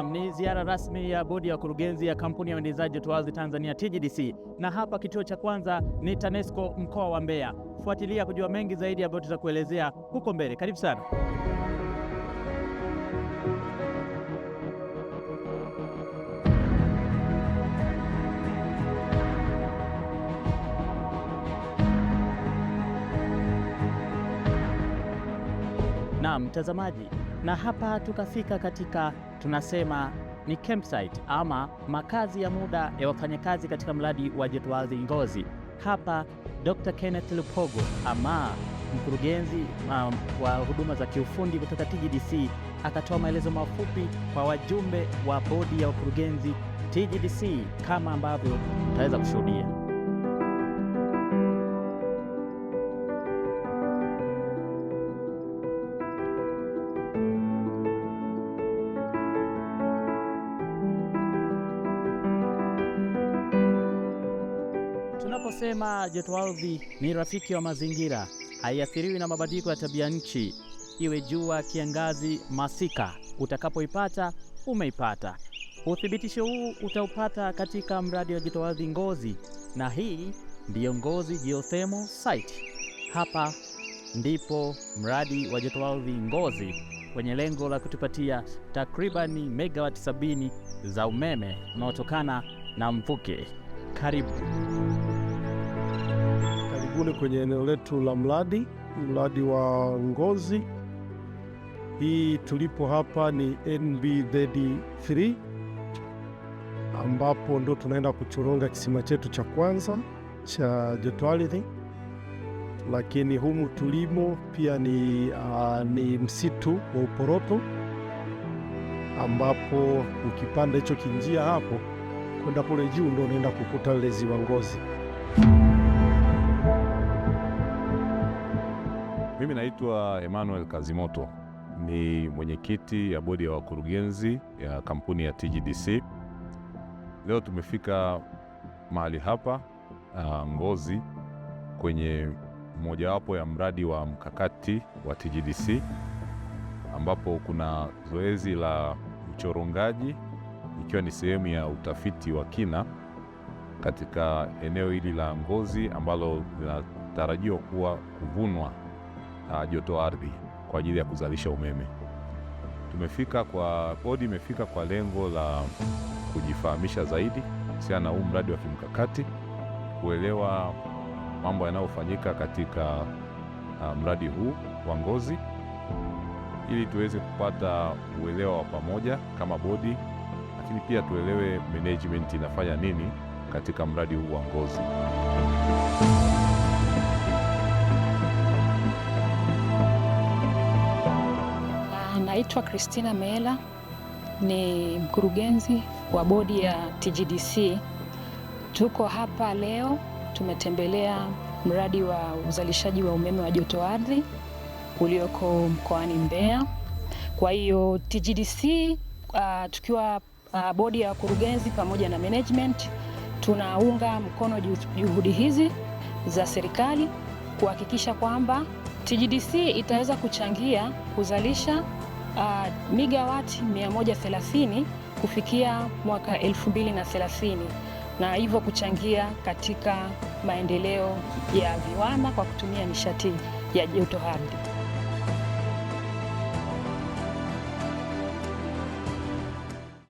Naam, ni ziara rasmi ya bodi ya wakurugenzi ya kampuni ya uendeshaji joto Tanzania TGDC, na hapa kituo cha kwanza ni TANESCO mkoa wa Mbeya. Fuatilia kujua mengi zaidi ambayo tutakuelezea huko mbele. Karibu sana. Naam, mtazamaji, na hapa tukafika katika tunasema ni campsite ama makazi ya muda ya wafanyakazi katika mradi wa joto ardhi Ngozi. Hapa Dr. Kenneth Lupogo ama mkurugenzi wa huduma za kiufundi kutoka TGDC akatoa maelezo mafupi kwa wajumbe wa bodi ya wakurugenzi TGDC kama ambavyo utaweza kushuhudia. Tunaposema joto ardhi ni rafiki wa mazingira, haiathiriwi na mabadiliko ya tabia nchi, iwe jua, kiangazi, masika, utakapoipata umeipata. Uthibitisho huu utaupata katika mradi wa joto ardhi Ngozi, na hii ndiyo Ngozi Geothermal Site. Hapa ndipo mradi wa joto ardhi Ngozi wenye lengo la kutupatia takribani megawati 70 za umeme unaotokana na mvuke. Karibu. Karibuni kwenye eneo letu la mradi wa Ngozi. Hii tulipo hapa ni NB33 ambapo ndo tunaenda kuchoronga kisima chetu cha kwanza cha joto ardhi. Lakini humu tulimo pia ni msitu wa Uporoto, ambapo ukipanda hicho kinjia hapo kwenda kule juu ndo unaenda kukuta lile ziwa Ngozi. Mimi naitwa Emmanuel Kazimoto, ni mwenyekiti ya bodi ya wakurugenzi ya kampuni ya TGDC. Leo tumefika mahali hapa Ngozi kwenye mojawapo ya mradi wa mkakati wa TGDC, ambapo kuna zoezi la uchorongaji ikiwa ni sehemu ya utafiti wa kina katika eneo hili la Ngozi ambalo linatarajiwa kuwa kuvunwa joto ardhi kwa ajili ya kuzalisha umeme. Tumefika kwa bodi imefika kwa lengo la kujifahamisha zaidi kuhusiana na huu mradi wa kimkakati, kuelewa mambo yanayofanyika katika mradi huu wa Ngozi ili tuweze kupata uelewa wa pamoja kama bodi, lakini pia tuelewe management inafanya nini katika mradi huu wa Ngozi. Naitwa Christina Meela, ni mkurugenzi wa bodi ya TGDC. Tuko hapa leo, tumetembelea mradi wa uzalishaji wa umeme wa joto ardhi ulioko mkoani Mbeya. Kwa hiyo TGDC tukiwa bodi ya wakurugenzi pamoja na management tunaunga mkono juhudi hizi za serikali kuhakikisha kwamba TGDC itaweza kuchangia kuzalisha megawati 130 kufikia mwaka 2030, na hivyo kuchangia katika maendeleo ya viwanda kwa kutumia nishati ya joto ardhi.